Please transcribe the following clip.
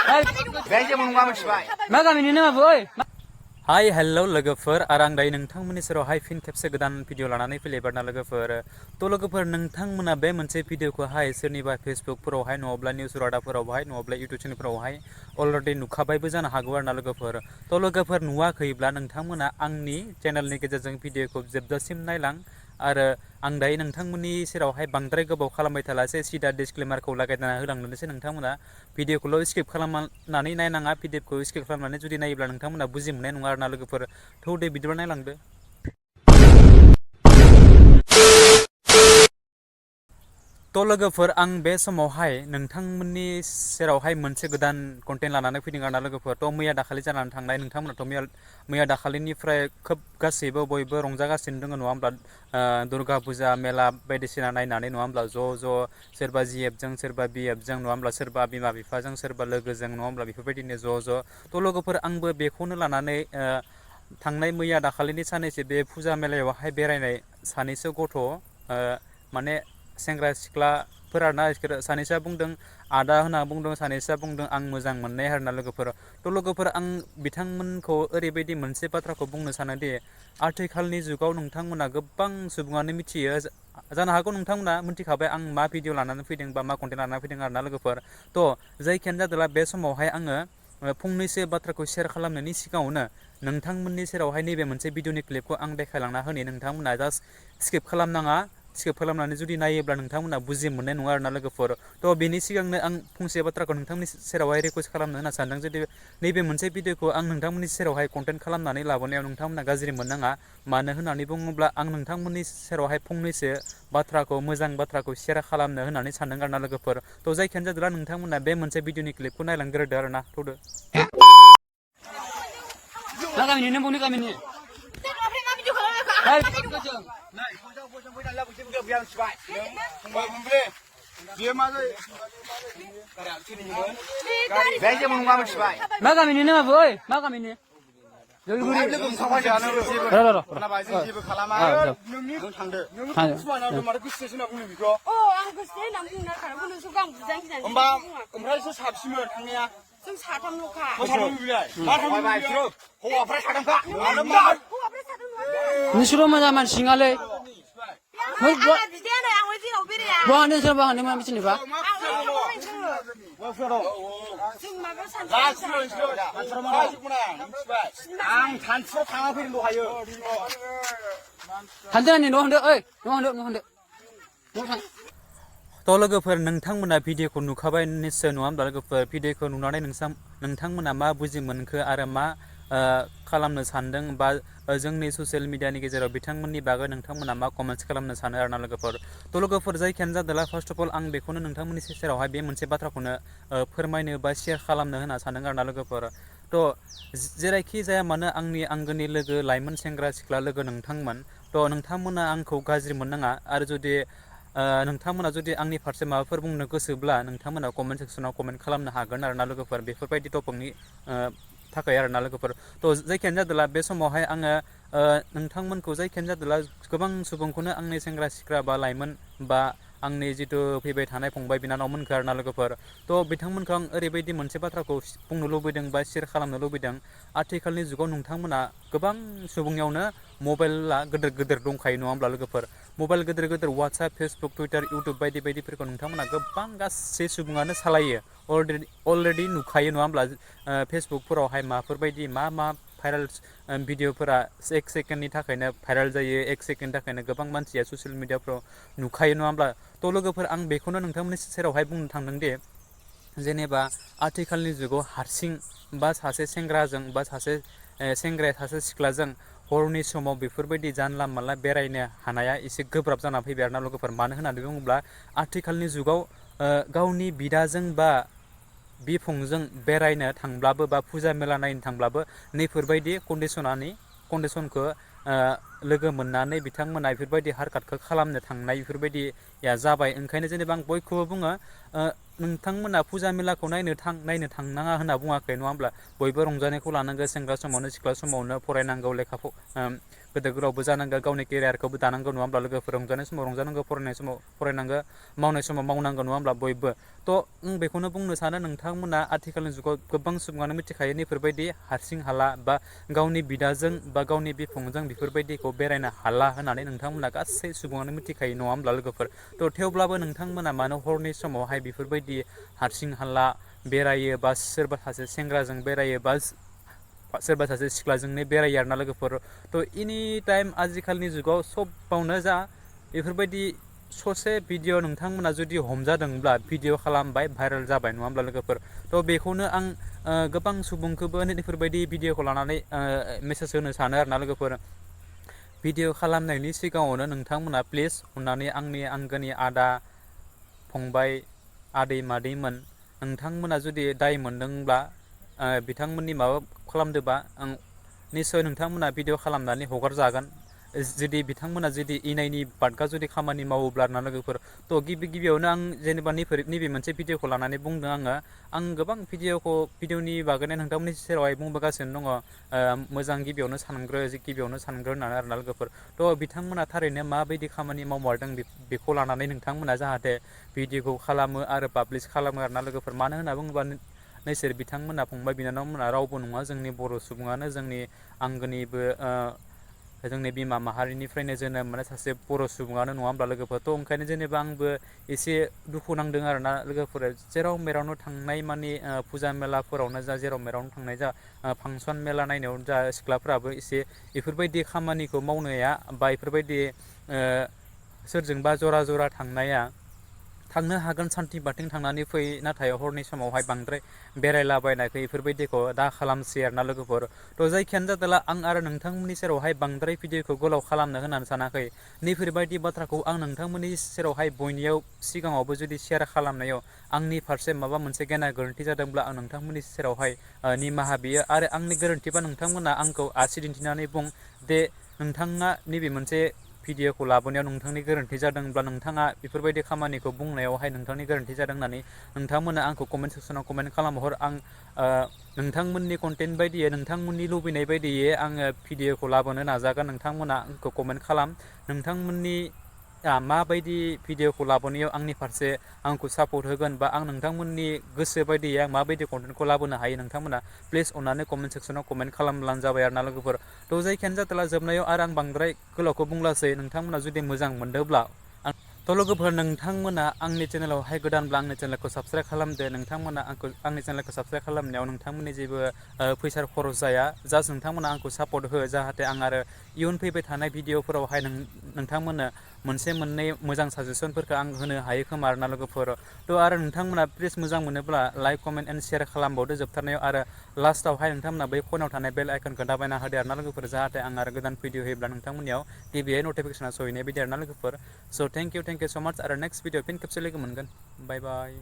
मा गामिनि नों आबो ओइ हाय हेलौ लोगोफोर आरो आं दायो नोंथांमोननि सेरावहाय फिन खेबसे गोदान भिडिअ लानानै फैलायबायना लोगोफोर लोगोफोर नोंथांमोना बे मोनसे भिडिअखौहाय सोरनिबा फेसबुकफोरावहाय नङाब्ला निउस रादाबफोरावहाय नङाब्ला इउटुब चेनेलफोरावहाय अलरेडि नुखाबायबो जानो हागौ आरोना लोगोफोर लोगोफोर नुवाखैब्ला नोंथांमोना आंनि चेनेलनि गेजेरजों भिडिअखौ जोबजासिम नायलां आरो आं दायो नोंथांमोननि सेरावहाय बांद्राय गोबाव खालामबाय थालासे सिदा डिसक्लेमारखौ लागायना होलांनोसै नोंथांमोना भिडिअखौल' स्किप खालामनानै नायनाङा भिडिअखौ स्किप खालामनानै जुदि नायोब्ला नोंथांमोना बुजि मोननाय नङा आरोना लोगोफोर थौ दे बिदिबा नायलांदो लोगोफोर आं बे समावहाय नोंथांमोननि सेरावहाय मोनसे गोदान कन्टेन्ट लानानै फैदों आरोना लोगोफोर मैया दाखालि जानानै थांनाय नोंथांमोनाथ' मैया दाखालिनिफ्राय खोब गासैबो बयबो रंजागासिनो दङ नङा होमब्ला दुर्गा पुजा मेला बायदिसिना नायनानै नङा होमब्ला ज' सोरबा जिएफजों सोरबा बिएफजों नङा होमब्ला सोरबा बिमा बिफाजों सोरबा लोगोजों नङा होमब्ला बेफोरबायदिनो ज' लोगोफोर आंबो बेखौनो लानानै थांनाय मैया दाखालिनि साननैसो बे फुजा मेलायावहाय बेरायनाय सानैसो गथ' माने सेंग्रा सिख्लाफोराना सानैसोआ बुंदों आदा होनना बुंदों सानैसोआ बुंदों आं मोजां मोननाय आरोना लोगोफोर लोगोफोर आं बिथांमोनखौ ओरैबायदि मोनसे बाथ्राखौ बुंनो सानोदि आथिखालनि जुगाव नोंथांमोना गोबां सुबुङानो मिथियो जानो हागौ नोंथांमोना मिथिखाबाय आं मा भिडिअ लानानै फैदों बा मा कन्टेन्ट लानानै फैदों आरोना लोगोफोर जायखियानो जादोंला बे समावहाय आङो फंनैसो बाथ्राखौ शेयार खालामनायनि सिगाङावनो नोंथांमोननि सेरावहाय नैबे मोनसे भिडिअनि क्लिपखौ आं देखायलांना होनि नोंथांमोना जास्ट स्किप खालामनाङा स्किप खालामनानै जुदि नायोब्ला नोंथांमोना बुजि मोननाय नङा आरोना लोगोफोर बेनि सिगांनो आं फंसे बाथ्राखौ नोंथांमोननि सेरावहाय रिकुवेस्ट खालामनो होनना सानदों जुदि नैबे मोनसे भिडिअखौ आं नोंथांमोननि सेरावहाय कन्टेन्ट खालामनानै लाबोनायाव नोंथांमोना गाज्रि मोननाङा मानो होननानै बुङोब्ला आं नोंथांमोननि सेरावहाय फंनैसो बाथ्राखौ मोजां बाथ्राखौ शेयार खालामनो होननानै सानदों आरोना लोगोफोर जायखियानो जादोंला नोंथांमोना बे मोनसे भिडिअनि क्लिपखौ नायलांग्रोदो आरोना थौदो मा गामिनि नों बबे गामिनि मा गामिनि नों आबो ओइ मा गामिनि जों साथामल'खा नोंसोर मोजां मानसि नङालै बहानो सोरबा होनो मा मिथिनोबा आं सानसेयाव थांना फैदों दहायो थांदों न' होनदो ओइ न' होनदो लोगोफोर नोंथांमोना भिडिअखौ नुखाबाय निस्सय नङा होमब्ला लोगोफोर भिडिअखौ नुनानै नोंथांमोना मा बुजि मोनखो आरो मा खालामनो सानदों बा जोंनि ससियेल मिडियानि गेजेराव बिथांमोननि बागै नोंथांमोना मा कमेन्ट्स खालामनो सानो आरोना लोगोफोर जायखियानो जादोंला फार्स्ट अफ अल आं बेखौनो नोंथांमोननि सेरावहाय बे मोनसे बाथ्राखौनो फोरमायनो बा शेयार खालामनो होनना सानदों आरोना लोगोफोर जेरावखि जाया मानो आंनि आंगोनि लोगो लाइमोन सेंग्रा सिख्ला लोगो नोंथांमोन नोंथांमोना आंखौ गाज्रि मोननाङा आरो जुदि नोंथांमोना जुदि आंनि फारसे माबाफोर बुंनो गोसोब्ला नोंथांमोना कमेन्ट सेक्सनाव कमेन्ट खालामनो हागोन आरोना लोगोफोर बेफोरबायदि टपिकनि थाखाय आरोना लोगोफोर जायखियानो जादोंला बे समावहाय आङो नोंथांमोनखौ जायखियानो जादोंला गोबां सुबुंखौनो आंनि सेंग्रा सिख्ला बा लाइमोन बा आंनि जिथु फैबाय थानाय फंबाय बिनानावमोनखौ आरोना लोगोफोर बिथांमोनखौ आं ओरैबायदि मोनसे बाथ्राखौ बुंनो लुबैदों बा शेयार खालामनो लुबैदों आथिखालनि जुगाव नोंथांमोना गोबां सुबुंनियावनो मबाइला गिदिर दंखायो नङा होमब्ला लोगोफोर मबाइल गिदिर वाट्सएप फेसबुक टुइटार इउटुब बायदिफोरखौ नोंथांमोना गोबां गासै सुबुङानो सालायो अलरेडि नुखायो नङा होमब्ला फेसबुकफोरावहाय माफोरबायदि मा भाइरेल भिडिअफोरा एक सेकेन्डनि थाखायनो भाइरेल जायो एक सेकेन्डनि थाखायनो गोबां मानसिया ससियेल मिडियाफ्राव नुखायो नङा होमब्ला लोगोफोर आं बेखौनो नोंथांमोननि सेरावहाय बुंनो थांदोंदि जेनेबा आथिखालनि जुगाव हारसिं बा सासे सेंग्राजों बा सासे सेंग्राया सासे सिख्लाजों हरनि समाव बेफोरबायदि जानला मानला बेरायनो हानाया एसे गोब्राब जाना फैबाय आरोना लोगोफोर मानो होननानै बुङोब्ला आथिखालनि जुगाव गावनि बिदाजों बा बिफंजों बेरायनो थांब्लाबो बा फुजा मेला नायनो थांब्लाबो नैफोरबायदि कन्डिसनखौ लोगो मोननानै बिथांमोना बेफोरबायदि हारकाटखौ खालामनो थांनाय बेफोरबायदिया जाबाय ओंखायनो जेनेबा आं बयखौबो बुङो नोंथांमोना फुजा मेलाखौ नायनो थांनाङा होनना बुङाखै नङा होमब्ला बयबो रंजानायखौ लानांगौ सेंग्रा समावनो सिख्ला समावनो फरायनांगौ लेखा गोदोर गोलावबो जानांगौ गावनि केरियारखौबो दानांगौ नङा होमब्ला लोगोफोर रंजानाय समाव रंजानांगौ फरायनाय समाव फरायनांगौ मावनाय समाव मावनांगौ नङा होमब्ला बयबो थ' आं बेखौनो बुंनो सानो नोंथांमोना आथिखालनि जुगाव गोबां सुबुङानो मिथिखायो नैफोरबायदि हारसिं हाला बा गावनि बिदाजों बा गावनि बिफंजों बेफोरबायदिखौ बेरायनो हाला होननानै नोंथांमोना गासै सुबुङानो मिथिखायो नङा होमब्ला लोगोफोर थ' थेवब्लाबो नोंथांमोना मानो हरनि समावहाय बेफोरबायदि हारसिं हाला बेरायो बा सोरबा सासे सेंग्राजों बेरायो बा सोरबा सासे सिख्लाजोंनो बेरायो आरोना लोगोफोर थ' एनि टाइम आजिखालिनि जुगाव सबावनो जा बेफोरबायदि ससे भिडिअ नोंथांमोना जुदि हमजादोंब्ला भिडिअ खालामबाय भाइरेल जाबाय नङा होमब्ला लोगोफोर थ' बेखौनो आं गोबां सुबुंखौबो बेफोरबायदि भिडिअखौ लानानै मेसेज होनो सानो आरोना लोगोफोर भिडिअ खालामनायनि सिगाङावनो नोंथांमोना प्लिज अननानै आंनि आंगोनि आदा फंबाय आदै मादैमोन नोंथांमोना जुदि दाय मोनदोंब्ला बिथांमोननि माबा खालामदोंबा आं निस्सय नोंथांमोना भिडिअ खालामनानै हगारजागोन जुदि बिथांमोना जुदि इनायनि बादगा जुदि खामानि मावोब्ला ना लोगोफोर थ' गिबियावनो आं जेनेबा नैबे मोनसे भिडिअखौ लानानै बुंदों आं गोबां भिडिअनि बागैनो नोंथांमोननि सेरावहाय बुंबोगासिनो दङ मोजां गिबियावनो सानग्रो होननानै आरोना लोगोफोर थ' बिथांमोना थारैनो माबायदि खामानि मावमारदों बेखौ लानानै नोंथांमोना जाहाथे भिडिअखौ खालामो आरो पाब्लिस खालामो आरोना लोगोफोर मानो होनना बुङोबा नोंसोर बिथांमोना फंबाय बिनानावमोना रावबो नङा जोंनि बर' सुबुङानो जोंनि आंगोनिबो जोंनि बिमा माहारिनिफ्रायनो जोनोम मोननाय सासे बर' सुबुङानो नङा होमब्ला लोगोफोर थ' ओंखायनो जेनेबा आंबो एसे दुखु नांदों आरोना लोगोफोर जेराव मेरावनो थांनाय माने फुजा मेलाफोरावनो जा जेराव मेरावनो थांनाय जा फांसन मेला नायनायावनो जा सिख्लाफ्राबो एसे बेफोरबायदि खामानिखौ मावनाया बा बेफोरबायदि सोरजोंबा जरा थांनाया थांनो हागोन सान्थि बाथिं थांनानै फै नाथाय हरनि समावहाय बांद्राय बेरायलाबायनायखौ बेफोरबायदिखौ दा खालामसै आरोना लोगोफोर थ' जायखियानो जादोंला आं आरो नोंथांमोननि सेरावहाय बांद्राय भिडिअखौ गोलाव खालामनो होननानै सानाखै नैफोरबायदि बाथ्राखौ आं नोंथांमोननि सेरावहाय बयनियाव सिगाङावबो जुदि सेयार खालामनायाव आंनि फारसे माबा मोनसे गेना गोरोन्थि जादोंब्ला आं नोंथांमोननि सेरावहाय निमाहा बियो आरो आंनि गोरोन्थिबा नोंथांमोना आंखौ आसि दिन्थिनानै बुं दे नोंथाङा नैबे मोनसे भिडिअखौ लाबोनायाव नोंथांनि गोरोन्थि जादोंब्ला नोंथाङा बेफोरबायदि खामानिखौ बुंनायावहाय नोंथांनि गोरोन्थि जादों होननानै नोंथांमोना आंखौ कमेन्ट सेक्सनाव कमेन्ट खालामहर आं नोंथांमोननि कन्टेन्ट बायदियै नोंथांमोननि लुबैनाय बायदियै आङो भिडिअखौ लाबोनो नाजागोन नोंथांमोना आंखौ कमेन्ट खालाम नोंथांमोननि माबायदि भिडिअखौ लाबोनायाव आंनि फारसे आंखौ सापर्ट होगोन बा आं नोंथांमोननि गोसो बायदियै आं माबायदि कन्टेन्टखौ लाबोनो हायो नोंथांमोना प्लिज अननानै कमेन्ट सेक्सनाव कमेन्ट खालामब्लानो जाबाय आरोना लोगोफोर थ' जायखियानो जादोंला जोबनायाव आरो आं बांद्राय गोलावखौ बुंलासै नोंथांमोना जुदि मोजां मोनदोंब्ला थ' लोगोफोर नोंथांमोना आंनि चेनेलावहाय गोदानब्ला आंनि चेनेलखौ साबसक्राइब खालामदो नोंथांमोना आंनि चेनेलखौ साबसक्राइब खालामनायाव नोंथांमोननि जेबो फैसा खरस जाया जास्ट नोंथांमोना आंखौ सापर्ट हो जाहाथे आं आरो इयुन फैबाय थानाय भिडिअफोरावहाय नोंथांमोननो मोनसे मोननै मोजां साजेसनफोरखौ आं होनो हायो खोमा आरोना लोगोफोर थ' आरो नोंथांमोना प्लिज मोजां मोनोब्ला लाइक कमेन्ट एन्ड शेयार खालामबावदो जोबथारनायाव आरो लास्टआवहाय नोंथांमोना बै फनाव थानाय बेल आइकनखौ दाबायना होदो आरोना लोगोफोर जाहाथे आं आरो गोदान भिडिअ होयोब्ला नोंथांमोननियाव गिबियै नटिफिकेसना सहैनाय बायदि आरोना लोगोफोर स' थेंक इउ स' माच आरो नेक्स्ट भिडिअ फिन खेबसे लोगो मोनगोन बाय बाय